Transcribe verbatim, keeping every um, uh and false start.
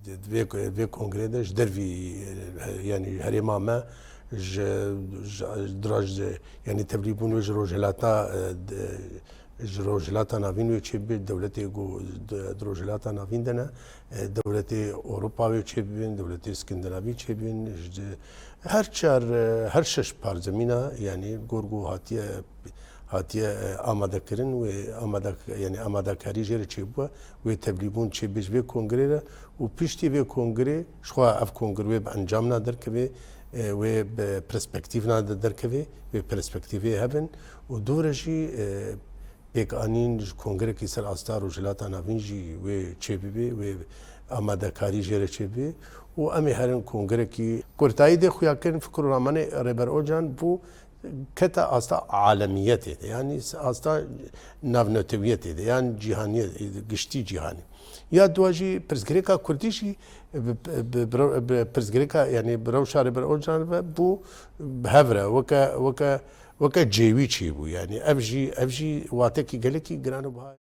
Di vê, vê kongrê de ji dervî, e, yanî herêma me ji, ji, diraj, yanî tevlîbûn wê ji rojhilata, e, de, ji rojhilata navîn wê çêbibe, dewletê ku di, di rojhilata navîn de ne, e, dewletê Ewropa wê çêbibin, dewletê Skandinavî çêbin, ji her çar, e, her şeş parzemîna, yanî gor ku hatiye hatiye, e, amadekirin, wê amade, yanî amadekarî jê re çêbûye, wê tevlîbûn çêbê ji vê kongrê re û piştî vê kongrê, ji xwe ev kongre wê bi encamna derkevê, e, wê bi perspektîvna de derkevê, wê perspektîvê hebin û dû re jî, e, pêkanîn ji kongrekî ser asta Rojhilata Navîn jî wê çêbibê, wê amadekarî jê re çêbibê û em ê herin kongrekî kurtayî dê xuya kirin fikr û ramanê Rêber Ocan bû kete asta alemiyetê de, yanî asta navnetewiyetê de, yan cîhaniyê, giştî cîhanê. Ya dua jî pirsgirêka kurdî jî bi, bi, bi, bi pirsgirêka, yanî bi rewşa Rêber Ocan ve bû bi hev re, weke, weke, weke cêwî çêbû. Yanî ev jî, ev jî watekî gelekî giran û biha.